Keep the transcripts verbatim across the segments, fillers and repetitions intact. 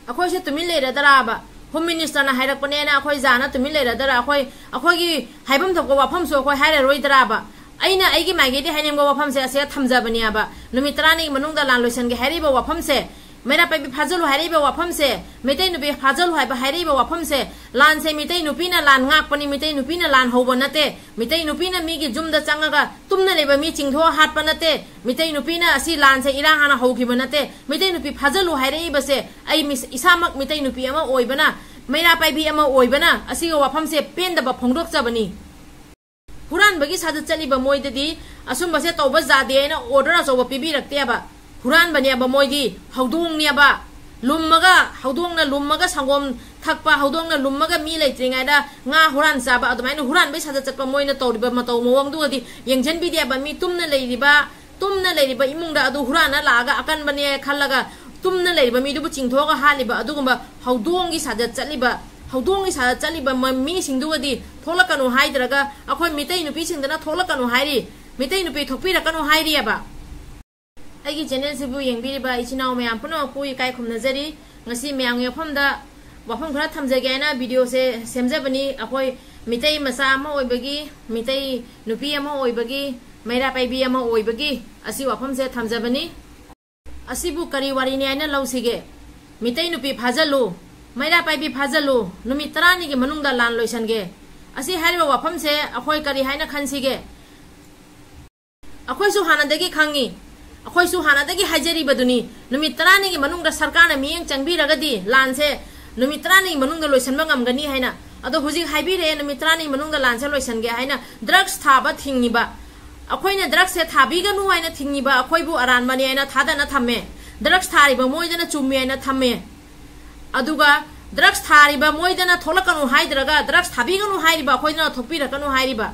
ꯑꯩꯈꯣꯏꯁꯦ ꯇꯨꯃꯤꯟ ꯂꯩꯔꯗ꯭ꯔꯥꯕ? ꯍꯣꯝ ꯃꯤꯅꯤꯁꯇꯔꯅ ꯍꯥꯏꯔꯛꯄꯅꯦꯅ ꯑꯩꯈꯣꯏ ꯖꯥꯅ ꯇꯨꯃꯤꯟ ꯂꯩꯔꯗ꯭ꯔꯥ? ꯑꯩꯈꯣꯏ, ꯑꯩꯈꯣꯏꯒꯤ ꯍꯥꯏꯐꯝ ꯊꯣꯛꯄ ꯋꯥꯐꯝꯁꯨ ꯑꯩꯈꯣꯏ ꯍꯥꯏꯔꯔꯣꯏꯗ꯭ꯔꯥꯕ? ꯑꯩꯅ ꯑꯩꯒꯤ ꯃꯥꯏꯀꯩꯗꯤ ꯍꯥꯏꯅꯤꯡꯕ ꯋꯥꯐꯝꯁꯦ ꯑꯁꯤꯗ ꯊꯝꯖꯕꯅꯦꯕ꯫ ꯅꯨꯃꯤꯠ ꯇꯔꯥꯅꯤꯒꯤ ꯃꯅꯨꯡꯗ ꯂꯥꯟ ꯂꯣꯏꯁꯟꯒꯦ ꯍꯥꯏꯔꯤꯕ ꯋꯥꯐꯝꯁꯦ, ꯃꯩꯔꯥ ꯄꯥꯏꯕꯤ ꯐꯥꯖꯜꯂꯨ ꯍꯥꯏꯔꯛꯏꯕ ꯋꯥꯐꯝꯁꯦ, ꯃꯩꯇꯩ ꯅꯨꯄꯤ ꯐꯥꯖꯜꯂꯨ ꯍꯥꯏꯕ ꯍꯥꯏꯔꯛꯏꯕ ꯋꯥꯐꯝꯁꯦ, ꯂꯥꯟꯁꯦ ꯃꯩꯇꯩ ꯅꯨꯄꯤꯅ ꯂꯥꯟ ꯉꯥꯛꯄꯅꯤ, ꯃꯩꯇꯩ ꯅꯨꯄꯤꯅ ꯂꯥꯟ ꯍꯧꯕ ꯅꯠꯇꯦ, ꯃꯩꯇꯩ ꯅꯨꯄꯤꯅ ꯃꯤꯒꯤ ꯌꯨꯝꯗ ꯆꯪꯉꯒ ꯇꯨꯝꯅ ꯂꯩꯕ ꯃꯤ ꯆꯤꯡꯊꯣꯛꯑ ꯍꯥꯠꯄ ꯅꯠꯇꯦ, ꯃꯩꯇꯩ ꯅꯨꯄꯤꯅ ꯑꯁꯤ ꯂꯥꯟꯁꯦ ꯏꯔꯥꯡ ꯍꯥꯟꯅ ꯍꯧꯈꯤꯕ ꯅꯠꯇꯦ, ꯃꯩꯇꯩ ꯅꯨꯄꯤ ꯐꯥꯖꯜꯂꯨ ꯍꯥꯏꯔꯛꯏꯕꯁꯦ ꯑꯩ ꯃꯤꯁ-, ꯏꯁꯥꯃꯛ ꯃꯩꯇꯩ ꯅꯨꯄꯤ ꯑꯃ ꯑꯣꯏꯕꯅ, ꯃꯩꯔꯥ ꯄꯥꯏꯕꯤ ꯑꯃ ꯑꯣꯏꯕꯅ ꯑꯁꯤꯒꯤ ꯋꯥꯐꯝꯁꯦ ꯄꯦꯟꯗꯕ ꯐꯣꯡꯗꯣꯛꯆꯕꯅꯤ꯫ ꯍꯨꯔꯥꯟꯕꯒꯤ ꯁꯥꯖꯠ ꯆꯠꯂꯤꯕ ꯃꯣꯏꯗꯗꯤ ꯑꯁꯨꯝꯕꯁꯦ ꯇꯧꯕ ꯌꯥꯗꯦ ꯍꯥꯏꯅ order ꯑꯆꯧꯕ ꯄꯤꯕꯤꯔꯛꯇꯦꯕ꯫ ꯍꯨꯔꯥꯟꯕꯅꯦꯕ ꯃꯣꯏꯗꯤ, ꯍꯧꯗꯣꯡꯅꯦꯕ꯫ ꯂꯨꯝꯃꯒ, ꯍꯧꯗꯣꯡꯅ ꯂꯨꯝꯃꯒ ꯁꯪꯒꯣꯝ ꯊꯛꯄ, ꯍꯧꯗꯣꯡꯅ ꯂꯨꯝꯃꯒ ꯃꯤ ꯂꯩꯇ꯭ꯔꯤꯉꯩꯗ ꯉꯥ ꯍꯨꯔꯥꯟ ꯆꯥꯕ, ꯑꯗꯨꯃꯥꯏꯅ ꯍꯨꯔꯥꯟꯕꯩ ꯁꯥꯖꯠ ꯆꯠꯄ ꯃꯣꯏꯅ ꯇꯧꯔꯤꯕ ꯃꯇꯧ ꯃꯑꯣꯡꯗꯨꯒꯗꯤ ꯌꯦꯡꯁꯤꯟꯕꯤꯗꯦꯕ꯫ ꯃꯤ ꯇꯨꯝꯅ ꯂꯩꯔꯤꯕ, ꯇꯨꯝꯅ ꯂꯩꯔꯤꯕ ꯏꯃꯨꯡꯗ ꯑꯗꯨ ꯍꯨꯔꯥꯟꯅ ꯂꯥꯛꯑꯒ ꯑꯀꯟꯕꯅꯦ ꯈꯜꯂꯒ ꯇꯨꯝꯅ ꯂꯩꯔꯤꯕ ꯃꯤꯗꯨꯕꯨ ꯆꯤꯡꯊꯣꯛꯑꯒ ꯍꯥꯠꯂꯤꯕ ꯑꯗꯨꯒꯨꯝꯕ ꯍꯧꯗꯣꯡꯒꯤ ꯁꯥꯖꯠ ꯆꯠꯂꯤꯕ, ꯍꯧꯗꯣꯡꯒꯤ ꯁꯥꯖꯠ ꯆꯠꯂꯤꯕ ꯃ-, ꯃꯤꯁꯤꯡꯗꯨꯒꯗꯤ ꯊꯣꯛꯂꯛꯀꯅꯨ ꯍꯥꯏꯗ꯭ꯔꯒ ꯑꯩꯈꯣꯏ ꯃꯤꯇꯩ ꯅꯨꯄꯤꯁꯤꯡꯗꯅ ꯊꯣꯛꯂꯛꯀꯅꯨ ꯍꯥꯏꯔꯤ, ꯃꯤꯇꯩ ꯅꯨꯄꯤ ꯊꯣꯛꯄꯤꯔꯛꯀꯅꯨ ꯍꯥꯏꯔꯤꯑꯕ꯫ ꯑꯩꯒꯤ ꯆꯦꯅꯦꯜꯁꯤꯕꯨ ꯌꯦꯡꯕꯤꯔꯤꯕ ꯏꯆꯤꯟ ꯏꯅꯥꯎ ꯃꯌꯥꯝ ꯄꯨꯝꯅꯃꯛꯄꯨ ꯏꯀꯥꯏ ꯈꯨꯝꯅꯖꯔꯤ꯫ ꯉꯁꯤ ꯃꯌꯥꯝꯒꯤ ꯃꯐꯝꯗ ꯋꯥꯐꯝ ꯈꯔ ꯊꯝꯖꯒꯦ ꯍꯥꯏꯅ ꯚꯤꯗꯤꯑꯣꯁꯦ ꯁꯦꯝꯖꯕꯅꯤ꯫ ꯑꯩꯈꯣꯏ ꯃꯤꯇꯩ ꯃꯆꯥ ꯑꯃ ꯑꯣꯏꯕꯒꯤ, ꯃꯤꯇꯩ ꯅꯨꯄꯤ ꯑꯃ ꯑꯣꯏꯕꯒꯤ, ꯃꯩꯔꯥ ꯄꯥꯏꯕꯤ ꯑꯃ ꯑꯣꯏꯕꯒꯤ ꯑꯁꯤ ꯋꯥꯐꯝꯁꯦ ꯊꯝꯖꯕꯅꯤ꯫ ꯑꯁꯤꯕꯨ ꯀꯔꯤ ꯋꯥꯔꯤꯅꯤ ꯍꯥꯏꯅ ꯂꯧꯁꯤꯒꯦ? ꯃꯤꯇꯩ ꯅꯨꯄꯤ ꯐꯥꯖꯜꯂꯨ, ꯃꯩꯔꯥ ꯄꯥꯏꯕꯤ ꯐꯥꯖꯜꯂꯨ, ꯅꯨꯃꯤꯠ ꯇꯔꯥꯅꯤꯒꯤ ꯃꯅꯨꯡꯗ ꯂꯥꯟ ꯂꯣꯏꯁꯟꯒꯦ꯫ ꯑꯁꯤ ꯍꯥꯏꯔꯤꯕ ꯋꯥꯐꯝꯁꯦ ꯑꯩꯈꯣꯏ ꯀꯔꯤ ꯍꯥꯏꯅ ꯈꯟꯁꯤꯒꯦ? ꯑꯩꯈꯣꯏꯁꯨ ꯍꯥꯟꯅꯗꯒꯤ ꯈꯪꯉꯤ, ꯑꯩꯈꯣꯏꯁꯨ ꯍꯥꯟꯅꯗꯒꯤ ꯍꯥꯏꯖꯔꯤꯕꯗꯨꯅꯤ, ꯅꯨꯃꯤꯠ ꯇꯔꯥꯅꯤꯒꯤ ꯃꯅꯨꯡꯗ ꯁꯔꯀꯥꯔꯅ ꯃꯤꯠꯌꯦꯡ ꯆꯪꯕꯤꯔꯒꯗꯤ ꯂꯥꯟꯁꯦ ꯅꯨꯃꯤꯠ ꯇꯔꯥꯅꯤꯒꯤ ꯃꯅꯨꯡꯗ ꯂꯣꯏꯁꯤꯟꯕ ꯉꯝꯒꯅꯤ ꯍꯥꯏꯅ꯫ ꯑꯗꯣ ꯍꯧꯖꯤꯛ ꯍꯥꯏꯕꯤꯔꯛꯑꯦ, ꯅꯨꯃꯤꯠ ꯇꯔꯥꯅꯤꯒꯤ ꯃꯅꯨꯡꯗ ꯂꯥꯟꯁꯦ ꯂꯣꯏꯁꯤꯟꯒꯦ ꯍꯥꯏꯅ꯫ ꯗ꯭ꯔꯒꯁ ꯊꯥꯕ ꯊꯤꯡꯉꯤꯕ, ꯑꯩꯈꯣꯏꯅ ꯗ꯭ꯔꯒꯁꯁꯦ ꯊꯥꯕꯤꯒꯅꯨ ꯍꯥꯏꯅ ꯊꯤꯡꯉꯤꯕ ꯑꯩꯈꯣꯏꯕꯨ ꯑꯔꯥꯟꯕꯅꯤ ꯍꯥꯏꯅ ꯊꯥꯗꯅ ꯊꯝꯃꯦ꯫ ꯗ꯭ꯔꯒꯁ ꯊꯥꯔꯤꯕ ꯃꯣꯏꯗꯅ ꯆꯨꯝꯃꯤ ꯍꯥꯏꯅ ꯊꯝꯃꯦ꯫ ꯑꯗꯨꯒ ꯗ꯭ꯔꯒꯁ ꯊꯥꯔꯤꯕ ꯃꯣꯏꯗꯅ ꯊꯣꯛꯂꯛꯀꯅꯨ ꯍꯥꯏꯗ꯭ꯔꯒ ꯗ꯭ꯔꯒꯁ ꯊꯥꯕꯤꯒꯅꯨ ꯍꯥꯏꯔꯤꯕ ꯑꯩꯈꯣꯏꯗꯅ ꯊꯣꯛꯄꯤꯔꯛꯀꯅꯨ ꯍꯥꯏꯔꯤꯕ꯫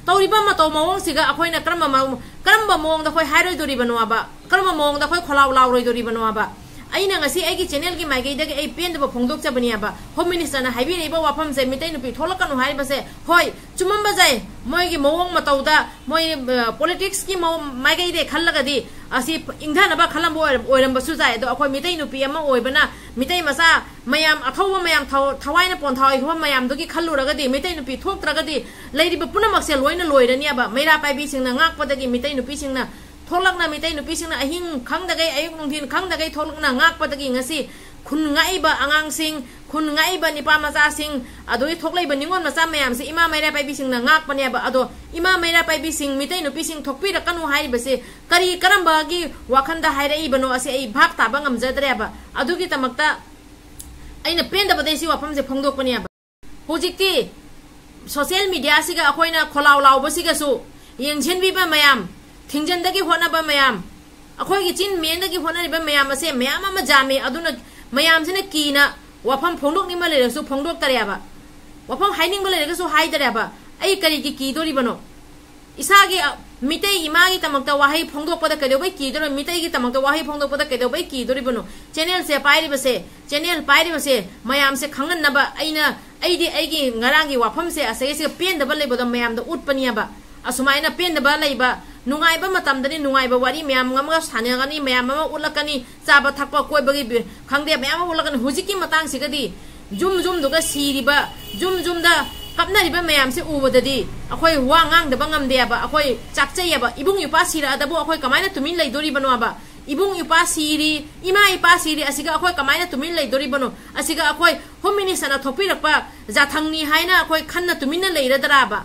ꯇꯧꯔꯤꯕ ꯃꯇꯧ ꯃꯑꯣꯡꯁꯤꯒ ꯑꯩꯈꯣꯏꯅ ꯀꯔꯝꯕ ꯃꯑꯣꯡ-, ꯀꯔꯝꯕ ꯃꯑꯣꯡꯗ ꯑꯩꯈꯣꯏ ꯍꯥꯏꯔꯣꯏꯗꯣꯔꯤꯕꯅꯣꯕ? ꯀꯔꯝꯕ ꯃꯑꯣꯡꯗ ꯑꯩꯈꯣꯏ ꯈꯣꯜꯂꯥꯎ ꯂꯥꯎꯔꯣꯏꯗꯣꯔꯤꯕꯅꯣꯕ? ꯑꯩꯅ ꯉꯁꯤ ꯑꯩꯒꯤ ꯆꯦꯅꯦꯜꯒꯤ ꯃꯥꯏꯀꯩꯗꯒꯤ ꯑꯩ ꯄꯦꯟꯗꯕ ꯐꯣꯡꯗꯣꯛꯆꯕꯅꯦꯕ꯫ ꯍꯣꯝ ꯃꯤꯅꯤꯁꯇꯔꯅ ꯍꯥꯏꯕꯤꯔꯛꯏꯕ ꯋꯥꯐꯝꯁꯦ, ꯃꯤꯇꯩ ꯅꯨꯄꯤ ꯊꯣꯛꯂꯛꯀꯅꯨ ꯍꯥꯏꯔꯤꯕꯁꯦ, ꯍꯣꯏ, ꯆꯨꯝꯃꯝꯕ ꯌꯥꯏ꯫ ꯃꯣꯏꯒꯤ ꯃꯑꯣꯡ ꯃꯇꯧꯗ, ꯃꯣꯏ, ꯑ, ꯄꯣꯂꯤꯇꯤꯛꯁꯀꯤ ꯃꯑꯣꯡ, ꯃꯥꯏꯀꯩꯗꯩ ꯈꯜꯂꯒꯗꯤ ꯑꯁꯤ ꯏꯪꯊꯅꯕ ꯈꯜꯂꯝꯕ ꯑꯣꯏꯔꯝ-, ꯑꯣꯏꯔꯝꯕꯁꯨ ꯌꯥꯏ꯫ ꯑꯗꯣ ꯑꯩꯈꯣꯏ ꯃꯤꯇꯩ ꯅꯨꯄꯤ ꯑꯃ ꯑꯣꯏꯕꯅ, ꯃꯤꯇꯩ ꯃꯆꯥ ꯃꯌꯥꯝ, ꯑꯊꯧꯕ ꯃꯌꯥꯝ, ꯊꯧ-, ꯊꯋꯥꯏꯅ ꯄꯣꯟꯊꯥ ꯑꯣꯏꯈꯤꯕ ꯃꯌꯥꯝꯗꯨꯒꯤ ꯈꯜꯂꯨꯔꯒꯗꯤ, ꯃꯤꯇꯩ ꯅꯨꯄꯤ ꯊꯣꯛꯇ꯭ꯔꯒꯗꯤ ꯂꯩꯔꯤꯕ ꯄꯨꯝꯅꯃꯛꯁꯦ ꯂꯣꯏꯅ ꯂꯣꯏꯔꯅꯤꯕ꯫ ꯃꯩꯔꯥ ꯄꯥꯏꯕꯤꯁꯤꯡꯅ ꯉꯥꯛꯄꯗꯒꯤ ꯃꯤꯇꯩ ꯅꯨꯄꯤꯁꯤꯡꯅ ꯊꯣꯛꯂꯛꯅ, ꯃꯤꯇꯩ ꯅꯨꯄꯤꯁꯤꯡꯅ ꯑꯍꯤꯡ ꯈꯪꯗꯒꯩ, ꯑꯌꯨꯛ ꯅꯨꯡꯊꯤꯟ ꯈꯪꯗꯒꯩ ꯊꯣꯛꯂꯛꯅ ꯉꯥꯛꯄꯗꯒꯤ ꯉꯁꯤ ꯈꯨꯟ ꯉꯥꯛꯏꯕ ꯑꯉꯥꯡꯁꯤꯡ, ꯈꯨꯟ ꯉꯥꯛꯏꯕ ꯅꯤꯄꯥ ꯃꯆꯥꯁꯤꯡ, ꯑꯗꯨꯗꯒꯤ ꯊꯣꯛꯂꯛꯏꯕ ꯅꯤꯉꯣꯜ ꯃꯆꯥ ꯃꯌꯥꯝꯁꯦ ꯏꯃꯥ ꯃꯩꯔꯥ ꯄꯥꯏꯕꯤꯁꯤꯡꯅ ꯉꯥꯛꯄꯅꯦꯕ꯫ ꯑꯗꯣ ꯏꯃꯥ ꯃꯩꯔꯥ ꯄꯥꯏꯕꯤꯁꯤꯡ, ꯃꯤꯇꯩ ꯅꯨꯄꯤꯁꯤꯡ ꯊꯣꯛꯄꯤꯔꯛꯀꯅꯨ ꯍꯥꯏꯔꯤꯕꯁꯦ ꯀꯔꯤ ꯀꯔꯝꯕꯒꯤ ꯋꯥꯈꯜꯗ ꯍꯥꯏꯔꯛꯏꯕꯅꯣ ꯑꯁꯤ ꯑꯩ ꯚꯥꯞ ꯇꯥꯕ ꯉꯝꯖꯗ꯭ꯔꯦꯕ꯫ ꯑꯗꯨꯒꯤꯗꯃꯛꯇ ꯑꯩꯅ ꯄꯦꯟꯗꯕꯗꯩ ꯁꯤ ꯋꯥꯐꯝꯁꯦ ꯐꯣꯡꯗꯣꯛꯄꯅꯦꯕ꯫ ꯍꯧꯖꯤꯛꯇꯤ ꯁꯣꯁꯤꯌꯦꯜ ꯃꯤꯗꯤꯌꯥꯁꯤꯒ ꯑꯩꯈꯣꯏꯅ ꯈꯣꯂꯥꯎ ꯂꯥꯎꯕꯁꯤꯒꯁꯨ ꯌꯦꯡꯁꯤꯟꯕꯤꯕ ꯃꯌꯥꯝ, ꯊꯤꯡꯖꯤꯟꯗꯒꯤ ꯍꯣꯠꯅꯕ ꯃꯌꯥꯝ, ꯑꯩꯈꯣꯏꯒꯤ ꯆꯤꯟ ꯃꯦꯟꯗꯒꯤ ꯍꯣꯠꯅꯔꯤꯕ ꯃꯌꯥꯝ ꯑꯁꯦ ꯃꯌꯥꯝ ꯑꯃ ꯌꯥꯝꯃꯤ꯫ ꯑꯗꯨꯅ ꯃꯌꯥꯝꯁꯤꯅ ꯀꯤꯅ ꯋꯥꯐꯝ ꯐꯣꯡꯗꯣꯛꯅꯤꯡꯕ ꯂꯩꯔꯁꯨ ꯐꯣꯡꯗꯣꯛꯇꯔꯦꯕ, ꯋꯥꯐꯝ ꯍꯥꯏꯅꯤꯡꯕ ꯂꯩꯔꯒꯁꯨ ꯍꯥꯏꯗꯔꯦꯕ꯫ ꯑꯩ ꯀꯔꯤꯒꯤ ꯀꯤꯗꯣꯔꯤꯕꯅꯣ? ꯏꯁꯥꯒꯤ, ꯑ, ꯃꯤꯇꯩ ꯏꯃꯥꯒꯤꯗꯃꯛꯇ ꯋꯥꯍꯩ ꯐꯣꯡꯗꯣꯛꯄꯗ ꯀꯩꯗꯧꯕꯩ ꯀꯤꯗꯣꯔꯤꯕꯅꯣ? ꯃꯤꯇꯩꯒꯤꯗꯃꯛꯇ ꯋꯥꯍꯩ ꯐꯣꯡꯗꯣꯛꯄꯗ ꯀꯩꯗꯧꯕꯩ ꯀꯤꯗꯣꯔꯤꯕꯅꯣ? ꯆꯦꯅꯦꯜꯁꯦ ꯄꯥꯏꯔꯤꯕꯁꯦ, ꯆꯦꯅꯦꯜ ꯄꯥꯏꯔꯤꯕꯁꯦ ꯃꯌꯥꯝꯁꯦ ꯈꯪꯍꯟꯅꯕ ꯑꯩꯅ, ꯑꯩꯗꯤ ꯑꯩꯒꯤ ꯉꯔꯥꯡꯒꯤ ꯋꯥꯐꯝꯁꯦ ꯑꯁꯤꯒꯤꯁꯤꯒ ꯄꯦꯟꯗꯕ ꯂꯩꯕꯗꯣ ꯃꯌꯥꯝꯗ ꯎꯠꯄꯅꯦꯕ꯫ ꯑꯁꯨꯃꯥꯏꯅ ꯄꯦꯟꯗꯕ ꯂꯩꯕ, ꯅꯨꯡꯉꯥꯏꯕ ꯃꯇꯝꯗꯅꯤ ꯅꯨꯡꯉꯥꯏꯕ ꯋꯥꯔꯤ ꯃꯌꯥꯝ ꯑꯃꯒ ꯁꯥꯟꯅꯒꯅꯤ, ꯃꯌꯥꯝ ꯑꯃ ꯎꯠꯂꯛꯀꯅꯤ, ꯆꯥꯕ ꯊꯛꯄ ꯀꯣꯏꯕꯒꯤ ꯕꯤ-, ꯈꯪꯗꯦ, ꯃꯌꯥꯝ ꯑꯃ ꯎꯠꯂꯛꯀꯅꯤ꯫ ꯍꯧꯖꯤꯛꯀꯤ ꯃꯇꯥꯡꯁꯤꯒꯗꯤ ꯌꯨꯝ ꯌꯨꯝꯗꯨꯒ ꯁꯤꯔꯤꯕ, ꯌꯨꯝ ꯌꯨꯝꯗ ꯀꯞꯅꯔꯤꯕ ꯃꯌꯥꯝꯁꯦ ꯎꯕꯗꯗꯤ ꯑꯩꯈꯣꯏ ꯋꯥ ꯉꯥꯡꯗꯕ ꯉꯝꯗꯦꯕ, ꯑꯩꯈꯣꯏ ꯆꯥꯛꯆꯩꯌꯦꯕ꯫ ꯏꯕꯨꯡ ꯏꯄ꯭ꯋꯥ ꯁꯤꯔꯛꯑꯗꯕꯨ ꯑꯩꯈꯣꯏ ꯀꯃꯥꯏꯅ ꯇꯨꯃꯤꯟ ꯂꯩꯗꯣꯔꯤꯕꯅꯣꯕ? ꯏꯕꯨꯡ ꯏꯄ꯭ꯋꯥ ꯁꯤꯔꯤ, ꯏꯃꯥ ꯏꯄꯥ ꯁꯤꯔꯤ, ꯑꯁꯤꯒ ꯑꯩꯈꯣꯏ ꯀꯃꯥꯏꯅ ꯇꯨꯃꯤꯟ ꯂꯩꯗꯣꯔꯤꯕꯅꯣ? ꯑꯁꯤꯒ ꯑꯩꯈꯣꯏ ꯍꯣꯝ ꯃꯤꯅꯤꯁꯇꯔꯅ ꯊꯣꯛꯄꯤꯔꯛꯄ ꯖꯥꯊꯪꯅꯤ ꯍꯥꯏꯅ ꯑꯩꯈꯣꯏ ꯈꯟꯅ ꯇꯨꯃꯤꯟꯅ ꯂꯩꯔꯗ꯭ꯔꯥꯕ?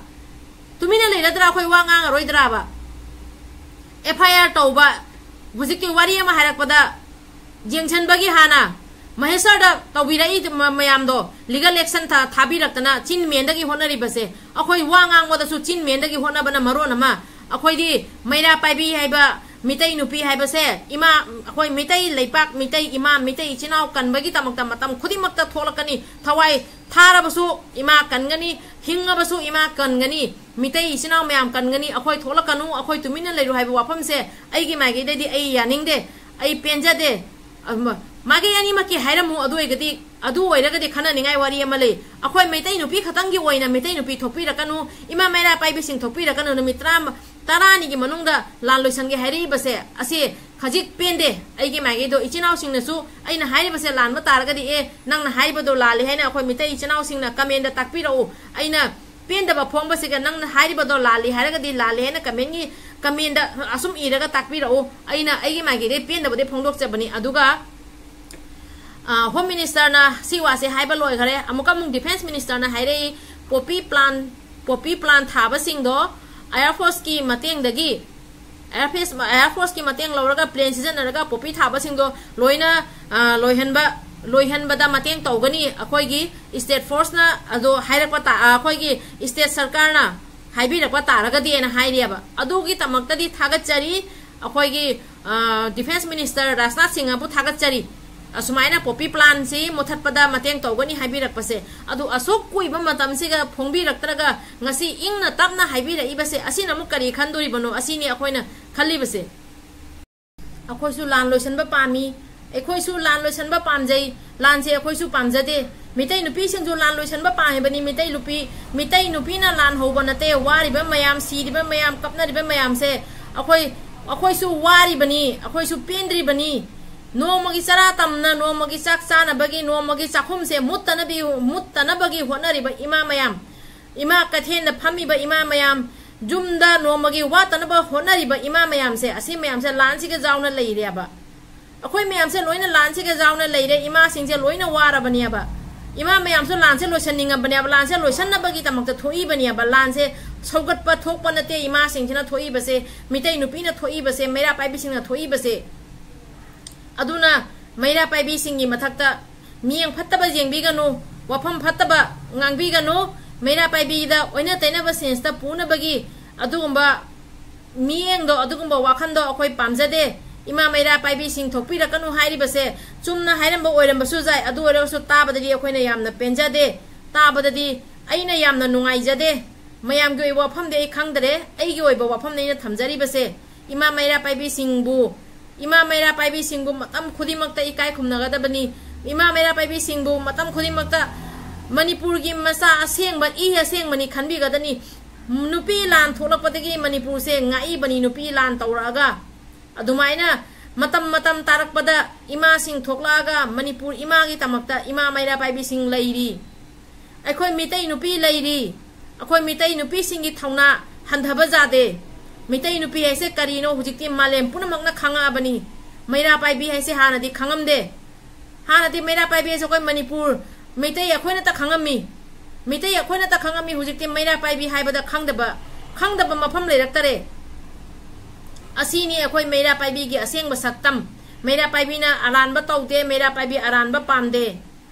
ꯇꯨꯃꯤꯟꯅ ꯂꯩꯔꯗ꯭ꯔꯥ? ꯑꯩꯈꯣꯏ ꯋꯥ ꯉꯥꯡꯉꯔꯣꯏꯗ꯭ꯔꯥꯕ? ꯑꯦꯐ ꯑꯥꯏ ꯑꯥꯔ ꯇꯧꯕ, ꯍꯧꯖꯤꯛꯀꯤ ꯋꯥꯔꯤ ꯑꯃ ꯍꯥꯏꯔꯛꯄꯗ, ꯌꯦꯡꯁꯤꯟꯕꯒꯤ ꯍꯥꯟꯅ ꯃꯍꯦꯁꯔꯗ ꯇꯧꯕꯤꯔꯛꯏ ꯃ-, ꯃꯌꯥꯝꯗꯣ, ꯂꯤꯒꯜ ꯑꯦꯛꯁꯟ ꯊꯥ-, ꯊꯥꯕꯤꯔꯛꯇꯅ ꯆꯤꯟ ꯃꯦꯟꯗꯒꯤ ꯍꯣꯠꯅꯔꯤꯕꯁꯦ, ꯑꯩꯈꯣꯏ ꯋꯥ ꯉꯥꯡꯕꯗꯁꯨ ꯆꯤꯟ ꯃꯦꯟꯗꯒꯤ ꯍꯣꯠꯅꯕꯅ ꯃꯔꯣꯟ ꯑꯃ, ꯑꯩꯈꯣꯏꯗꯤ ꯃꯩꯔꯥ ꯄꯥꯏꯕꯤ ꯍꯥꯏꯕ ꯃꯤꯇꯩ ꯅꯨꯄꯤ ꯍꯥꯏꯕꯁꯦ, ꯏꯃꯥ, ꯑꯩꯈꯣꯏ ꯃꯤꯇꯩ ꯂꯩꯄꯥꯛ, ꯃꯤꯇꯩ ꯏꯃꯥ, ꯃꯤꯇꯩ ꯏꯆꯤꯟ ꯏꯅꯥꯎ ꯀꯟꯕꯒꯤ ꯗꯃꯛꯇ ꯃꯇꯝ ꯈꯨꯗꯤꯡꯃꯛꯇ ꯊꯣꯛꯂꯛꯀꯅꯤ꯫ ꯊꯋꯥꯏ ꯊꯥꯔꯕꯁꯨ ꯏꯃꯥ ꯀꯟꯒꯅꯤ, ꯍꯤꯡꯉꯕꯁꯨ ꯏꯃꯥ ꯀꯟꯒꯅꯤ, ꯃꯤꯇꯩ ꯏꯆꯤꯟ ꯏꯅꯥꯎ ꯃꯌꯥꯝ ꯀꯟꯒꯅꯤ꯫ ꯑꯩꯈꯣꯏ ꯊꯣꯛꯂꯛꯀꯅꯨ, ꯑꯩꯈꯣꯏ ꯇꯨꯃꯤꯟꯅ ꯂꯩꯔꯨ ꯍꯥꯏꯕ ꯋꯥꯐꯝꯁꯦ ꯑꯩꯒꯤ ꯃꯥꯏꯀꯩꯗꯗꯤ ꯑꯩ ꯌꯥꯅꯤꯡꯗꯦ, ꯑꯩ ꯄꯦꯟꯖꯗꯦ꯫ ꯑꯃ, ꯃꯥꯏꯀꯩ ꯑꯅꯤꯃꯛꯀꯤ ꯍꯥꯏꯔꯝꯃꯨ꯫ ꯑꯗꯨ ꯑꯣꯏꯔꯒꯗꯤ, ꯑꯗꯨ ꯑꯣꯏꯔꯒꯗꯤ ꯈꯟꯅꯅꯤꯡꯉꯥꯏ ꯋꯥꯔꯤ ꯑꯃ ꯂꯩ꯫ ꯑꯩꯈꯣꯏ ꯃꯩꯇꯩ ꯅꯨꯄꯤ ꯈꯛꯇꯪꯒꯤ ꯑꯣꯏꯅ ꯃꯩꯇꯩ ꯅꯨꯄꯤ ꯊꯣꯛꯄꯤꯔꯛꯀꯅꯨ, ꯏꯃꯥ ꯃꯩꯔꯥ ꯄꯥꯏꯕꯤꯁꯤꯡ ꯊꯣꯛꯄꯤꯔꯛꯀꯅꯨ, ꯅꯨꯃꯤꯠ ꯇꯔꯥ, ꯇꯔꯥꯅꯤꯒꯤ ꯃꯅꯨꯡꯗ ꯂꯥꯟ ꯂꯣꯏꯁꯟꯒꯦ ꯍꯥꯏꯔꯛꯏꯕꯁꯦ, ꯑꯁꯤ ꯈꯖꯤꯛ ꯄꯦꯟꯗꯦ꯫ ꯑꯩꯒꯤ ꯃꯥꯏꯀꯩꯗꯣ ꯏꯆꯤꯟ ꯏꯅꯥꯎꯁꯤꯡꯅꯁꯨ ꯑꯩꯅ ꯍꯥꯏꯔꯤꯕꯁꯦ ꯂꯥꯟꯕ ꯇꯥꯔꯒꯗꯤ, "ꯑꯦ, ꯅꯪꯅ ꯍꯥꯏꯔꯤꯕꯗꯣ ꯂꯥꯜꯂꯦ" ꯍꯥꯏꯅ ꯑꯩꯈꯣꯏ ꯃꯤꯇꯩ ꯏꯆꯤꯟ ꯏꯅꯥꯎꯁꯤꯡꯅ ꯀꯃꯦꯟꯗ ꯇꯥꯛꯄꯤꯔꯛꯎ꯫ ꯑꯩꯅ ꯄꯦꯟꯗꯕ ꯐꯣꯡꯕꯁꯤꯒ ꯅꯪꯅ ꯍꯥꯏꯔꯤꯕꯗꯣ ꯂꯥꯜꯂꯤ ꯍꯥꯏꯔꯒꯗꯤ ꯂꯥꯜꯂꯦ ꯍꯥꯏꯅ ꯀꯃꯦꯟꯒꯤ, ꯀꯃꯦꯟꯗ ꯑꯁꯨꯝ ꯏꯔꯒ ꯇꯥꯛꯄꯤꯔꯛꯎ꯫ ꯑꯩꯅ ꯑꯩꯒꯤ ꯃꯥꯏꯀꯩꯗꯩ ꯄꯦꯟꯗꯕꯗꯤ ꯐꯣꯡꯗꯣꯛꯆꯕꯅꯤ꯫ ꯑꯗꯨꯒ, ꯑ, ꯍꯣꯝ ꯃꯤꯅꯤꯁꯇꯔꯅ ꯁꯤ ꯋꯥꯁꯦ ꯍꯥꯏꯕ ꯂꯣꯏꯈꯔꯦ꯫ ꯑꯃꯨꯛꯀ ꯑꯃꯨꯛ ꯗꯤꯐꯦꯟꯁ ꯃꯤꯅꯤꯁꯇꯔꯅ ꯍꯥꯏꯔꯛꯏ, ꯄꯣꯄꯤ ꯄ꯭ꯂꯥꯟ, ꯄꯣꯄꯤ ꯄ꯭ꯂꯥꯟ ꯊꯥꯕꯁꯤꯡꯗꯣ ꯑꯦꯌꯥꯔ ꯐꯣꯔꯁꯀꯤ ꯃꯇꯦꯡꯗꯒꯤ, ꯑꯦꯌꯥꯔ ꯐꯦꯁ-, ꯑꯦꯌꯥꯔ ꯐꯣꯔꯁꯀꯤ ꯃꯇꯦꯡ ꯂꯧꯔꯒ ꯄ꯭ꯂꯦꯟ ꯁꯤꯖꯤꯟꯅꯔꯒ ꯄꯣꯄꯤ ꯊꯥꯕꯁꯤꯡꯗꯣ ꯂꯣꯏꯅ, ꯑ, ꯂꯣꯏꯍꯟꯕ, ꯂꯣꯏꯍꯟꯕꯗ ꯃꯇꯦꯡ ꯇꯧꯒꯅꯤ꯫ ꯑꯩꯈꯣꯏꯒꯤ ꯁ꯭ꯇꯦꯠ ꯐꯣꯔꯁꯅ ꯑꯗꯣ ꯍꯥꯏꯔꯛꯄ ꯇꯥ-, ꯑ, ꯑꯩꯈꯣꯏꯒꯤ ꯁ꯭ꯇꯦꯠ ꯁꯔꯀꯥꯔꯅ ꯍꯥꯏꯕꯤꯔꯛꯄ ꯇꯥꯔꯒꯗꯤꯅ ꯍꯥꯏꯔꯤꯑꯕ꯫ ꯑꯗꯨꯒꯤ ꯗꯃꯛꯇꯗꯤ ꯊꯥꯒꯠꯆꯔꯤ꯫ ꯑꯩꯈꯣꯏꯒꯤ, ꯑ, ꯗꯤꯐꯦꯟꯁ ꯃꯤꯅꯤꯁꯇꯔ ꯔꯥꯖꯅꯥꯊ ꯁꯤꯡꯍꯕꯨ ꯊꯥꯒꯠꯆꯔꯤ꯫ ꯑꯁꯨꯃꯥꯏꯅ ꯄꯣꯄꯤ ꯄ꯭ꯂꯥꯟꯁꯤ ꯃꯨꯊꯠꯄꯗ ꯃꯇꯦꯡ ꯇꯧꯒꯅꯤ ꯍꯥꯏꯕꯤꯔꯛꯄꯁꯦ꯫ ꯑꯗꯨ ꯑꯁꯨꯛ ꯀꯨꯏꯕ ꯃꯇꯝꯁꯤꯒ ꯐꯣꯡꯕꯤꯔꯛꯇ꯭ꯔꯒ ꯉꯁꯤ ꯏꯪꯅ ꯇꯞꯅ ꯍꯥꯏꯕꯤꯔꯛꯏꯕꯁꯦ, ꯑꯁꯤꯅ ꯑꯃꯨꯛ ꯀꯔꯤ ꯈꯟꯗꯣꯔꯤꯕꯅꯣ? ꯑꯁꯤꯅꯤ ꯑꯩꯈꯣꯏꯅ ꯈꯜꯂꯤꯕꯁꯦ꯫ ꯑꯩꯈꯣꯏꯁꯨ ꯂꯥꯟ ꯂꯣꯏꯁꯤꯟꯕ ꯄꯥꯝꯃꯤ, ꯑꯩꯈꯣꯏꯁꯨ ꯂꯥꯟ ꯂꯣꯏꯁꯤꯟꯕ ꯄꯥꯝꯖꯩ, ꯂꯥꯟꯁꯦ ꯑꯩꯈꯣꯏꯁꯨ ꯄꯥꯝꯖꯗꯦ꯫ ꯃꯤꯇꯩ ꯅꯨꯄꯤꯁꯤꯡꯁꯨ ꯂꯥꯟ ꯂꯣꯏꯁꯤꯟꯕ ꯄꯥꯝꯃꯤꯕꯅꯤ꯫ ꯃꯤꯇꯩ ꯅꯨꯄꯤ, ꯃꯤꯇꯩ ꯅꯨꯄꯤꯅ ꯂꯥꯟ ꯍꯧꯕ ꯅꯠꯇꯦ꯫ ꯋꯥꯔꯤꯕ ꯃꯌꯥꯝ, ꯁꯤꯔꯤꯕ ꯃꯌꯥꯝ, ꯀꯞꯅꯔꯤꯕ ꯃꯌꯥꯝꯁꯦ ꯑꯩꯈꯣꯏ, ꯑꯩꯈꯣꯏꯁꯨ ꯋꯥꯔꯤꯕꯅꯤ, ꯑꯩꯈꯣꯏꯁꯨ ꯄꯦꯟꯗ꯭ꯔꯤꯕꯅꯤ꯫ ꯅꯣꯡꯃꯒꯤ ꯆꯔꯥ ꯇꯝꯅ, ꯅꯣꯡꯃꯒꯤ ꯆꯥꯛ ꯆꯥꯅꯕꯒꯤ, ꯅꯣꯡꯃꯒꯤ ꯆꯥꯛꯈꯨꯝꯁꯦ ꯃꯨꯠꯇꯅꯕꯤ-, ꯃꯨꯠꯇꯅꯕꯒꯤ ꯍꯣꯠꯅꯔꯤꯕ ꯏꯃꯥ ꯃꯌꯥꯝ, ꯏꯃꯥ ꯀꯩꯊꯦꯜꯗ ꯐꯝꯃꯤꯕ ꯏꯃꯥ ꯃꯌꯥꯝ, ꯌꯨꯝꯗ ꯅꯣꯡꯃꯒꯤ ꯋꯥꯠꯇꯅꯕ ꯍꯣꯠꯅꯔꯤꯕ ꯏꯃꯥ ꯃꯌꯥꯝꯁꯦ, ꯑꯁꯤ ꯃꯌꯥꯝꯁꯦ ꯂꯥꯟꯁꯤꯒ ꯌꯥꯎꯅ ꯂꯩꯔꯦꯕ꯫ ꯑꯩꯈꯣꯏ ꯃꯌꯥꯝꯁꯦ ꯂꯣꯏꯅ ꯂꯥꯟꯁꯤꯒ ꯌꯥꯎꯅ ꯂꯩꯔꯦ꯫ ꯏꯃꯥꯁꯤꯡꯁꯦ ꯂꯣꯏꯅ ꯋꯥꯔꯕꯅꯦꯕ꯫ ꯏꯃꯥ ꯃꯌꯥꯝꯁꯨ ꯂꯥꯟꯁꯦ ꯂꯣꯏꯁꯟꯅꯤꯡꯉꯕꯅꯦꯕ꯫ ꯂꯥꯟꯁꯦ ꯂꯣꯏꯁꯟꯅꯕꯒꯤꯗꯃꯛꯇ ꯊꯣꯛꯏꯕꯅꯦꯕ꯫ ꯂꯥꯟꯁꯦ ꯁꯧꯒꯠꯄ ꯊꯣꯛꯄ ꯅꯠꯇꯦ ꯏꯃꯥꯁꯤꯡꯁꯤꯅ ꯊꯣꯛꯏꯕꯁꯦ, ꯃꯤꯇꯩ ꯅꯨꯄꯤꯅ ꯊꯣꯛꯏꯕꯁꯦ, ꯃꯩꯔꯥ ꯄꯥꯏꯕꯤꯁꯤꯡꯅ ꯊꯣꯛꯏꯕꯁꯦ꯫ ꯑꯗꯨꯅ ꯃꯩꯔꯥ ꯄꯥꯏꯕꯤꯁꯤꯡꯒꯤ ꯃꯊꯛꯇ ꯃꯤꯠꯌꯦꯡ ꯐꯠꯇꯕ ꯌꯦꯡꯕꯤꯒꯅꯨ, ꯋꯥꯐꯝ ꯐꯠꯇꯕ ꯉꯥꯡꯕꯤꯒꯅꯨ꯫ ꯃꯩꯔꯥ ꯄꯥꯏꯕꯤꯗ ꯑꯣꯏꯅ ꯇꯩꯅꯕ ꯁꯦꯟꯁꯇ ꯄꯨꯅꯕꯒꯤ ꯑꯗꯨꯒꯨꯝꯕ ꯃꯤꯠꯌꯦꯡꯗꯣ, ꯑꯗꯨꯒꯨꯝꯕ ꯋꯥꯈꯜꯗꯣ ꯑꯩꯈꯣꯏ ꯄꯥꯝꯖꯗꯦ꯫ ꯏꯃꯥ ꯃꯩꯔꯥ ꯄꯥꯏꯕꯤꯁꯤꯡ ꯊꯣꯛꯄꯤꯔꯛꯀꯅꯨ ꯍꯥꯏꯔꯤꯕꯁꯦ ꯆꯨꯝꯅ ꯍꯥꯏꯔꯝꯕ ꯑꯣꯏꯔꯝꯕꯁꯨ ꯌꯥꯏ, ꯑꯗꯨ ꯑꯣꯏꯔꯒꯁꯨ ꯇꯥꯕꯗꯗꯤ ꯑꯩꯈꯣꯏꯅ ꯌꯥꯝꯅ ꯄꯦꯟꯖꯗꯦ꯫ ꯇꯥꯕꯗꯗꯤ ꯑꯩꯅ ꯌꯥꯝꯅ ꯅꯨꯡꯉꯥꯏꯖꯗꯦ꯫ ꯃꯌꯥꯝꯒꯤ ꯑꯣꯏꯕ ꯋꯥꯐꯝꯗꯤ ꯑꯩ ꯈꯪꯗ꯭ꯔꯦ, ꯑꯩꯒꯤ ꯑꯣꯏꯕ ꯋꯥꯐꯝꯅꯤ ꯑꯩꯅ ꯊꯝꯖꯔꯤꯕꯁꯦ꯫ ꯏꯃꯥ ꯃꯩꯔꯥ ꯄꯥꯏꯕꯤꯁꯤꯡꯕꯨ ꯏꯃꯥ ꯃꯩꯔꯥ ꯄꯥꯏꯕꯤꯁꯤꯡꯕꯨ ꯃꯇꯝ ꯈꯨꯗꯤꯡꯃꯛꯇ ꯏꯀꯥꯏ ꯈꯨꯝꯅꯒꯗꯕꯅꯤ꯫ ꯏꯃꯥ ꯃꯩꯔꯥ ꯄꯥꯏꯕꯤꯁꯤꯡꯕꯨ ꯃꯇꯝ ꯈꯨꯗꯤꯡꯃꯛꯇ ꯃꯅꯤꯄꯨꯔꯒꯤ ꯃꯆꯥ ꯑꯁꯦꯡꯕ, ꯏ ꯑꯁꯦꯡꯕꯅꯤ ꯈꯟꯕꯤꯒꯗꯅꯤ꯫ ꯅꯨꯄꯤ ꯂꯥꯟ ꯊꯣꯛꯂꯛꯄꯗꯒꯤ ꯃꯅꯤꯄꯨꯔꯁꯦ ꯉꯥꯛꯏꯕꯅꯤ, ꯅꯨꯄꯤ ꯂꯥꯟ ꯇꯧꯔꯛꯑꯒ꯫ ꯑꯗꯨꯃꯥꯏꯅ ꯃꯇꯝ ꯃꯇꯝ ꯇꯥꯔꯛꯄꯗ ꯏꯃꯥꯁꯤꯡ ꯊꯣꯛꯂꯛꯑꯒ ꯃꯅꯤꯄꯨꯔ ꯏꯃꯥꯒꯤ ꯗꯃꯛꯇ ꯏꯃꯥ ꯃꯩꯔꯥ ꯄꯥꯏꯕꯤꯁꯤꯡ ꯂꯩꯔꯤ꯫ ꯑꯩꯈꯣꯏ ꯃꯤꯇꯩ ꯅꯨꯄꯤ ꯂꯩꯔꯤ꯫ ꯑꯩꯈꯣꯏ ꯃꯤꯇꯩ ꯅꯨꯄꯤꯁꯤꯡꯒꯤ ꯊꯧꯅꯥ ꯍꯟꯊꯕ ꯌꯥꯗꯦ꯫ ꯃꯤꯇꯩ ꯅꯨꯄꯤ ꯍꯥꯏꯁꯦ ꯀꯔꯤꯅꯣ ꯍꯧꯖꯤꯛꯇꯤ ꯃꯥꯂꯦꯝ ꯄꯨꯝꯅꯃꯛꯅ ꯈꯪꯉꯛꯑꯕꯅꯤ꯫ ꯃꯩꯔꯥ ꯄꯥꯏꯕꯤ ꯍꯥꯏꯁꯦ ꯍꯥꯟꯅꯗꯤ ꯈꯪꯉꯝꯗꯦ꯫ ꯍꯥꯟꯅꯗꯤ ꯃꯩꯔꯥ ꯄꯥꯏꯕꯤ ꯍꯥꯏꯁꯦ ꯑꯩꯈꯣꯏ ꯃꯅꯤꯄꯨꯔ ꯃꯩꯇꯩ ꯑꯩꯈꯣꯏꯅꯇ ꯈꯪꯉꯝꯃꯤ꯫ ꯃꯩꯇꯩ ꯑꯩꯈꯣꯏꯅꯇ ꯈꯪꯉꯝꯃꯤ꯫ ꯍꯧꯖꯤꯛꯇꯤ ꯃꯩꯔꯥ ꯄꯥꯏꯕꯤ ꯍꯥꯏꯕꯗ ꯈꯪꯗꯕ, ꯈꯪꯗꯕ ꯃꯐꯝ ꯂꯩꯔꯛꯇꯔꯦ꯫ ꯑꯁꯤꯅꯤ ꯑꯩꯈꯣꯏ ꯃꯩꯔꯥ ꯄꯥꯏꯕꯤꯒꯤ ꯑꯁꯦꯡꯕ ꯁꯛꯇꯝ꯫ ꯃꯩꯔꯥ ꯄꯥꯏꯕꯤꯅ ꯑꯔꯥꯟꯕ ꯇꯧꯗꯦ, ꯃꯩꯔꯥ ꯄꯥꯏꯕꯤ ꯑꯔꯥꯟꯕ ꯄꯥꯝꯗꯦ꯫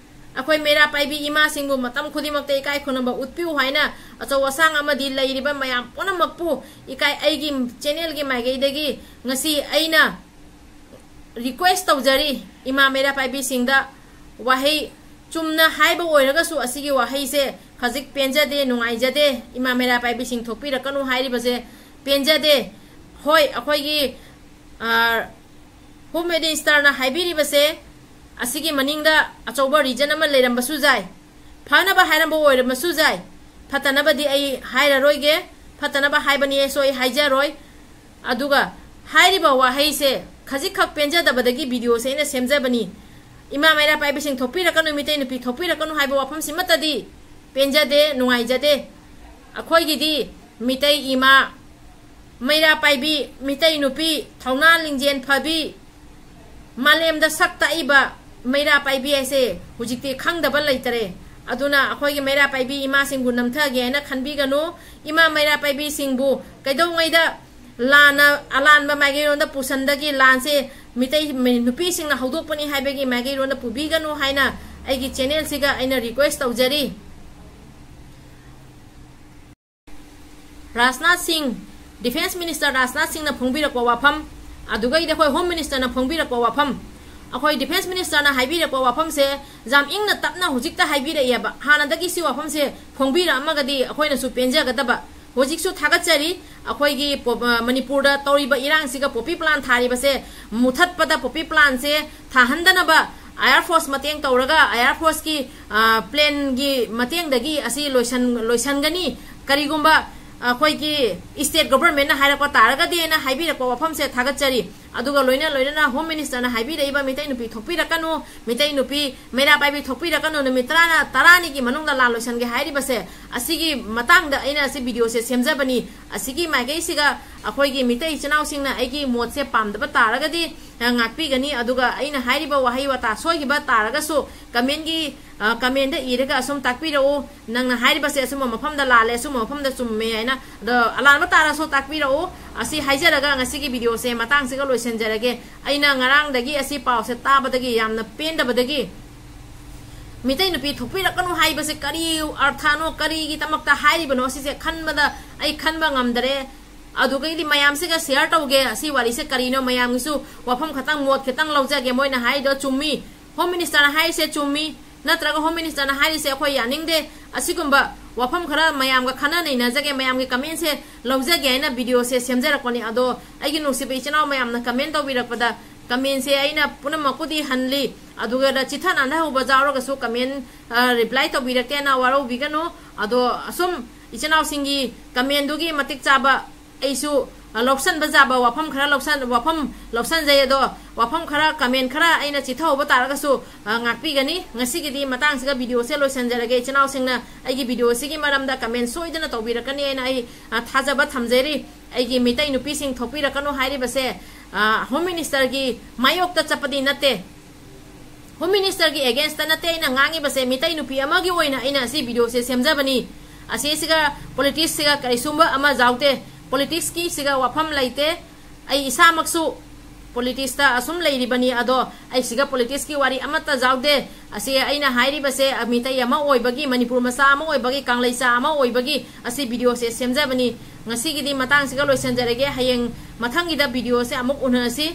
ꯑꯩꯈꯣꯏ ꯃꯩꯔꯥ ꯄꯥꯏꯕꯤ ꯏꯃꯥꯁꯤꯡꯕꯨ ꯃꯇꯝ ꯈꯨꯗꯤꯡꯃꯛꯇ ꯏꯀꯥꯏ ꯈꯨꯝꯅꯕ ꯎꯠꯄꯤꯌꯨ ꯍꯥꯏꯅ ꯑꯆꯧ ꯑꯁꯥꯡ ꯑꯃꯗꯤ ꯂꯩꯔꯤꯕ ꯃꯌꯥꯝ ꯄꯨꯝꯅꯃꯛꯄꯨ ꯏꯀꯥꯏ, ꯑꯩꯒꯤ channelꯒꯤ ꯃꯥꯏꯀꯩꯗꯒꯤ ꯉꯁꯤ ꯑꯩꯅ request ꯇꯧꯖꯔꯤ ꯏꯃꯥ ꯃꯩꯔꯥ ꯄꯥꯏꯕꯤꯁꯤꯡꯗ꯫ ꯋꯥꯍꯩ ꯆꯨꯝꯅ ꯍꯥꯏꯕ ꯑꯣꯏꯔꯒꯁꯨ ꯑꯁꯤꯒꯤ ꯋꯥꯍꯩꯁꯦ ꯈꯖꯤꯛ ꯄꯦꯟꯖꯗꯦ, ꯅꯨꯡꯉꯥꯏꯖꯗꯦ꯫ ꯏꯃꯥ ꯃꯩꯔꯥ ꯄꯥꯏꯕꯤꯁꯤꯡ ꯊꯣꯛꯄꯤꯔꯛꯀꯅꯨ ꯍꯥꯏꯔꯤꯕꯁꯦ ꯄꯦꯟꯖꯗꯦ꯫ ꯍꯣꯏ, ꯑꯩꯈꯣꯏꯒꯤ, ꯑ, Home Ministerꯅ ꯍꯥꯏꯕꯤꯔꯤꯕꯁꯦ ꯑꯁꯤꯒꯤ ꯃꯅꯤꯡꯗ ꯑꯆꯧꯕ reason ꯑꯃ ꯂꯩꯔꯝꯕꯁꯨ ꯌꯥꯏ, ꯐꯅꯕ ꯍꯥꯏꯔꯝꯕ ꯑꯣꯏꯔꯝꯕꯁꯨ ꯌꯥꯏ꯫ ꯐꯠꯇꯅꯕꯗꯤ ꯑꯩ ꯍꯥꯏꯔꯔꯣꯏꯒꯦ, ꯐꯠꯇꯅꯕ ꯍꯥꯏꯕꯅꯤ ꯍꯥꯏꯁꯨ ꯑꯩ ꯍꯥꯏꯖꯔꯣꯏ꯫ ꯑꯗꯨꯒ ꯍꯥꯏꯔꯤꯕ ꯋꯥꯍꯩꯁꯦ ꯈꯖꯤꯛꯈꯛ ꯄꯦꯟꯖꯗꯕꯗꯒꯤ videoꯁꯦ ꯑꯩꯅ ꯁꯦꯝꯖꯕꯅꯤ꯫ ꯏꯃꯥ ꯃꯩꯔꯥ ꯄꯥꯏꯕꯤꯁꯤꯡ ꯊꯣꯛꯄꯤꯔꯛꯀꯅꯨ, ꯃꯤꯇꯩ ꯅꯨꯄꯤ ꯊꯣꯛꯄꯤꯔꯛꯀꯅꯨ ꯍꯥꯏꯕ ꯋꯥꯐꯝꯁꯤꯃꯠꯇꯗꯤ ꯄꯦꯟꯖꯗꯦ, ꯅꯨꯡꯉꯥꯏꯖꯗꯦ꯫ ꯑꯩꯈꯣꯏꯒꯤꯗꯤ ꯃꯤꯇꯩ ꯏꯃꯥ, ꯃꯩꯔꯥ ꯄꯥꯏꯕꯤ, ꯃꯤꯇꯩ ꯅꯨꯄꯤ, ꯊꯧꯅꯥ ꯂꯤꯡꯖꯦꯜ ꯐꯕꯤ, ꯃꯥꯂꯦꯝꯗ ꯁꯛ ꯇꯥꯛꯏꯕ ꯃꯩꯔꯥ ꯄꯥꯏꯕꯤ ꯍꯥꯏꯁꯦ ꯍꯧꯖꯤꯛꯇꯤ ꯈꯪꯗꯕ ꯂꯩꯇꯔꯦ꯫ ꯑꯗꯨꯅ ꯑꯩꯈꯣꯏꯒꯤ ꯃꯩꯔꯥ ꯄꯥꯏꯕꯤ ꯏꯃꯥꯁꯤꯡꯕꯨ ꯅꯝꯊꯒꯦ ꯍꯥꯏꯅ ꯈꯟꯕꯤꯒꯅꯨ꯫ ꯏꯃꯥ ꯃꯩꯔꯥ ꯄꯥꯏꯕꯤꯁꯤꯡꯕꯨ ꯀꯩꯗꯧꯉꯩꯗ ꯂꯥꯟꯅ, ꯑꯂꯥꯟꯕ ꯃꯥꯏꯀꯩꯔꯣꯝꯗ ꯄꯨꯁꯟꯗꯒꯤ ꯂꯥꯟꯁꯦ ꯃꯤꯇꯩ ꯅꯨꯄꯤꯁꯤꯡꯅ ꯍꯧꯗꯣꯛꯄꯅꯤ ꯍꯥꯏꯕꯒꯤ ꯃꯥꯏꯀꯩꯔꯣꯝꯗ ꯄꯨꯕꯤꯒꯅꯨ ꯍꯥꯏꯅ ꯑꯩꯒꯤ channelꯁꯤꯒ ꯑꯩꯅ request ꯇꯧꯖꯔꯤ꯫ ꯔꯥꯖꯅꯥꯊ ꯁꯤꯡ, Defence Minister ꯔꯥꯖꯅꯥꯊ ꯁꯤꯡꯅ ꯐꯣꯡꯕꯤꯔꯛꯄ ꯋꯥꯐꯝ, ꯑꯗꯨꯒꯩꯗꯤ ꯑꯩꯈꯣꯏ Home Ministerꯅ ꯐꯣꯡꯕꯤꯔꯛꯄ ꯋꯥꯐꯝ, ꯑꯩꯈꯣꯏ Defence Ministerꯅ ꯍꯥꯏꯕꯤꯔꯛꯄ ꯋꯥꯐꯝꯁꯦ ꯌꯥꯝ ꯏꯪꯅ ꯇꯞꯅ ꯍꯧꯖꯤꯛꯇ ꯍꯥꯏꯕꯤꯔꯛꯑꯦꯕ꯫ ꯍꯥꯟꯅꯗꯒꯤ ꯁꯤ ꯋꯥꯐꯝꯁꯦ ꯐꯣꯡꯕꯤꯔꯛꯑꯝꯃꯒꯗꯤ ꯑꯩꯈꯣꯏꯅꯁꯨ ꯄꯦꯟꯖꯒꯗꯕ꯫ ꯍꯧꯖꯤꯛꯁꯨ ꯊꯥꯒꯠꯆꯔꯤ, ꯑꯩꯈꯣꯏꯒꯤ ꯄꯣ-, ꯑ, ꯃꯅꯤꯄꯨꯔꯗ ꯇꯧꯔꯤꯕ ꯏꯔꯥꯡꯁꯤꯒ poppy plant ꯊꯥꯔꯤꯕꯁꯦ ꯃꯨꯊꯠꯄꯗ poppy plantꯁꯦ ꯊꯥꯍꯟꯗꯅꯕ Air Force ꯃꯇꯦꯡ ꯇꯧꯔꯒ Air Forceꯀꯤ, ꯑ, planeꯒꯤ ꯃꯇꯦꯡꯗꯒꯤ ꯑꯁꯤ ꯂꯣꯏꯁꯟ-, ꯂꯣꯏꯁꯟꯒꯅꯤ꯫ ꯀꯔꯤꯒꯨꯝꯕ ꯑꯩꯈꯣꯏꯒꯤ state governmentꯅ ꯍꯥꯏꯔꯛꯄ ꯇꯥꯔꯒꯗꯤꯅ ꯍꯥꯏꯕꯤꯔꯛꯄ ꯋꯥꯐꯝꯁꯦ ꯊꯥꯒꯠꯆꯔꯤ꯫ ꯑꯗꯨꯒ ꯂꯣꯏꯅ ꯂꯣꯏꯅꯅ Home Ministerꯅ ꯍꯥꯏꯕꯤꯔꯛꯏꯕ ꯃꯤꯇꯩ ꯅꯨꯄꯤ ꯊꯣꯛꯄꯤꯔꯛꯀꯅꯨ, ꯃꯤꯇꯩ ꯅꯨꯄꯤ ꯃꯩꯔꯥ ꯄꯥꯏꯕꯤ ꯊꯣꯛꯄꯤꯔꯛꯀꯅꯨ, ꯅꯨꯃꯤꯠ ꯇꯔꯥꯅ, ꯇꯔꯥꯅꯤꯒꯤ ꯃꯅꯨꯡꯗ ꯂꯥꯟ ꯂꯣꯏꯁꯟꯒꯦ ꯍꯥꯏꯔꯤꯕꯁꯦ, ꯑꯁꯤꯒꯤ ꯃꯇꯥꯡꯗ ꯑꯩꯅ ꯑꯁꯤ videoꯁꯦ ꯁꯦꯝꯖꯕꯅꯤ꯫ ꯑꯁꯤꯒꯤ ꯃꯥꯏꯀꯩꯁꯤꯒ ꯑꯩꯈꯣꯏꯒꯤ ꯃꯤꯇꯩ ꯏꯆꯤꯟ ꯏꯅꯥꯎꯁꯤꯡꯅ ꯑꯩꯒꯤ ꯃꯣꯠꯁꯦ ꯄꯥꯝꯗꯕ ꯇꯥꯔꯒꯗꯤ, ꯑ, ꯉꯥꯛꯄꯤꯒꯅꯤ꯫ ꯑꯗꯨꯒ ꯑꯩꯅ ꯍꯥꯏꯔꯤꯕ ꯋꯥꯍꯩ ꯋꯥꯇꯥ ꯁꯣꯏꯈꯤꯕ ꯇꯥꯔꯒꯁꯨ commentꯒꯤ, ꯑ, commentꯗ ꯏꯔꯒ ꯑꯁꯨꯝ ꯇꯥꯛꯄꯤꯔꯛꯎ, "ꯅꯪꯅ ꯍꯥꯏꯔꯤꯕꯁꯦ ꯑꯁꯨꯝꯕ ꯃꯐꯝꯗ ꯂꯥꯜꯂꯦ, ꯑꯁꯨꯝꯕ ꯃꯐꯝꯗ ꯆꯨꯝꯃꯦ" ꯍꯥꯏꯅ꯫ ꯑꯗꯣ ꯑꯂꯥꯟꯕ ꯇꯥꯔꯁꯨ ꯇꯥꯛꯄꯤꯔꯛꯎ꯫ ꯑꯁꯤ ꯍꯥꯏꯖꯔꯒ ꯉꯁꯤꯒꯤ videoꯁꯦ ꯃꯇꯥꯡꯁꯤꯒ ꯂꯣꯏꯁꯤꯟꯖꯔꯒꯦ꯫ ꯑꯩꯅ ꯉꯔꯥꯡꯗꯒꯤ ꯑꯁꯤ ꯄꯥꯎꯁꯦ ꯇꯥꯕꯗꯒꯤ ꯌꯥꯝꯅ ꯄꯦꯟꯗꯕꯗꯒꯤ, ꯃꯤꯇꯩ ꯅꯨꯄꯤ ꯊꯣꯛꯄꯤꯔꯛꯀꯅꯨ ꯍꯥꯏꯕꯁꯦ ꯀꯔꯤ ꯑꯔꯊꯅꯣ, ꯀꯔꯤꯒꯤꯗꯃꯛꯇ ꯍꯥꯏꯔꯤꯕꯅꯣ, ꯁꯤꯁꯦ ꯈꯟꯕꯗ ꯑꯩ ꯈꯟꯕ ꯉꯝꯗꯔꯦ꯫ ꯑꯗꯨꯒꯩꯗꯤ ꯃꯌꯥꯝꯁꯤꯒ share ꯇꯧꯒꯦ꯫ ꯑꯁꯤ ꯋꯥꯔꯤꯁꯦ ꯀꯔꯤꯅꯣ, ꯃꯌꯥꯝꯒꯤꯁꯨ ꯋꯥꯐꯝ ꯈꯇꯪ, ꯃꯣꯠ ꯈꯤꯇꯪ ꯂꯧꯖꯒꯦ꯫ ꯃꯣꯏꯅ ꯍꯥꯏꯔꯤꯗꯣ ꯆꯨꯝꯃꯤ, Home Ministerꯅ ꯍꯥꯏꯔꯤꯁꯦ ꯆꯨꯝꯃꯤ, ꯅꯠꯇ꯭ꯔꯒ Home Ministerꯅ ꯍꯥꯏꯔꯤꯁꯦ ꯑꯩꯈꯣꯏ ꯌꯥꯅꯤꯡꯗꯦ꯫ ꯑꯁꯤꯒꯨꯝꯕ ꯋꯥꯐꯝ ꯈꯔ ꯃꯌꯥꯝꯒ ꯈꯟꯅ ꯅꯩꯅꯖꯒꯦ, ꯃꯌꯥꯝꯒꯤ commentꯁꯦ ꯂꯧꯖꯒꯦ ꯍꯥꯏꯅ videoꯁꯦ ꯁꯦꯝꯖꯔꯛꯄꯅꯤ꯫ ꯑꯗꯣ ꯑꯩꯒꯤ ꯅꯨꯡꯁꯤꯕ ꯏꯆꯤꯟ ꯏꯅꯥꯎ ꯃꯌꯥꯝꯅ comment ꯇꯧꯕꯤꯔꯛꯄꯗ, commentꯁꯦ ꯑꯩꯅ ꯄꯨꯝꯅꯃꯛꯄꯨꯗꯤ ꯍꯜꯂꯤ, ꯑꯗꯨꯒ ꯆꯤꯊ ꯅꯥꯟꯊꯍꯧꯕ ꯌꯥꯎꯔꯒꯁꯨ comment, ꯑ, reply ꯇꯧꯕꯤꯔꯛꯇꯦꯅ ꯋꯥꯔꯧꯕꯤꯒꯅꯨ꯫ ꯑꯗꯣ ꯑꯁꯨꯝ ꯏꯆꯤꯟ ꯏꯅꯥꯎꯁꯤꯡꯒꯤ commentꯗꯨꯒꯤ ꯃꯇꯤꯛ ꯆꯥꯕ ꯑꯩꯁꯨ, ꯑ, ꯂꯧꯁꯟꯕ ꯌꯥꯕ ꯋꯥꯐꯝ ꯈꯔ ꯂꯧꯁꯟ-, ꯋꯥꯐꯝ ꯂꯧꯁꯟꯖꯩ꯫ ꯑꯗꯣ ꯋꯥꯐꯝ ꯈꯔ, comment ꯈꯔ ꯑꯩꯅ ꯆꯤꯊꯍꯧꯕ ꯇꯥꯔꯒꯁꯨ, ꯑ, ꯉꯥꯛꯄꯤꯒꯅꯤ꯫ ꯉꯁꯤꯒꯤꯗꯤ ꯃꯇꯥꯡꯁꯤꯒ videoꯁꯦ ꯂꯣꯏꯁꯟꯖꯔꯒꯦ꯫ ꯏꯆꯤꯟ ꯏꯅꯥꯎꯁꯤꯡꯅ ꯑꯩꯒꯤ videoꯁꯤꯒꯤ ꯃꯔꯝꯗ comment ꯁꯣꯏꯗꯅ ꯇꯧꯕꯤꯔꯛꯀꯅꯤ ꯍꯥꯏꯅ ꯑꯩ, ꯑ, ꯊꯥꯖꯕ ꯊꯝꯖꯔꯤ꯫ ꯑꯩꯒꯤ ꯃꯤꯇꯩ ꯅꯨꯄꯤꯁꯤꯡ ꯊꯣꯛꯄꯤꯔꯛꯀꯅꯨ ꯍꯥꯏꯔꯤꯕꯁꯦ, ꯑ, Home Ministerꯒꯤ ꯃꯥꯌꯣꯛꯇ ꯆꯠꯄꯗꯤ ꯅꯠꯇꯦ, Home Ministerꯒꯤ againstꯇ ꯅꯠꯇꯦ ꯑꯩꯅ ꯉꯥꯡꯉꯤꯕꯁꯦ, ꯃꯤꯇꯩ ꯅꯨꯄꯤ ꯑꯃꯒꯤ ꯑꯣꯏꯅ ꯑꯩꯅ ꯑꯁꯤ videoꯁꯦ ꯁꯦꯝꯖꯕꯅꯤ꯫ ꯑꯁꯤꯁꯤꯒ politicsꯁꯤꯒ ꯀꯔꯤꯁꯨꯝꯕ ꯑꯃ ꯌꯥꯎꯗꯦ꯫ Politicsꯀꯤꯁꯤꯒ ꯋꯥꯐꯝ ꯂꯩꯇꯦ꯫ ꯑꯩ ꯏꯁꯥꯃꯛꯁꯨ politicsta ꯑꯁꯨꯝ ꯂꯩꯔꯤꯕꯅꯤ, ꯑꯗꯣ ꯑꯩꯁꯤꯒ politicsꯀꯤ ꯋꯥꯔꯤ ꯑꯃꯠꯇ ꯌꯥꯎꯗꯦ꯫ ꯑꯁꯤ ꯑꯩꯅ ꯍꯥꯏꯔꯤꯕꯁꯦ, ꯑ, ꯃꯤꯇꯩ ꯑꯃ ꯑꯣꯏꯕꯒꯤ, ꯃꯅꯤꯄꯨꯔ ꯃꯆꯥ ꯑꯃ ꯑꯣꯏꯕꯒꯤ, ꯀꯪꯂꯩꯆꯥ ꯑꯃ ꯑꯣꯏꯕꯒꯤ ꯑꯁꯤ videoꯁꯦ ꯁꯦꯝꯖꯕꯅꯤ꯫ ꯉꯁꯤꯒꯤꯗꯤ ꯃꯇꯥꯡꯁꯤꯒ ꯂꯣꯏꯁꯟꯖꯔꯒꯦ꯫ ꯍꯌꯦꯡ ꯃꯊꯪꯒꯤꯗ videoꯁꯦ ꯑꯃꯨꯛ ꯎꯅꯁꯤ꯫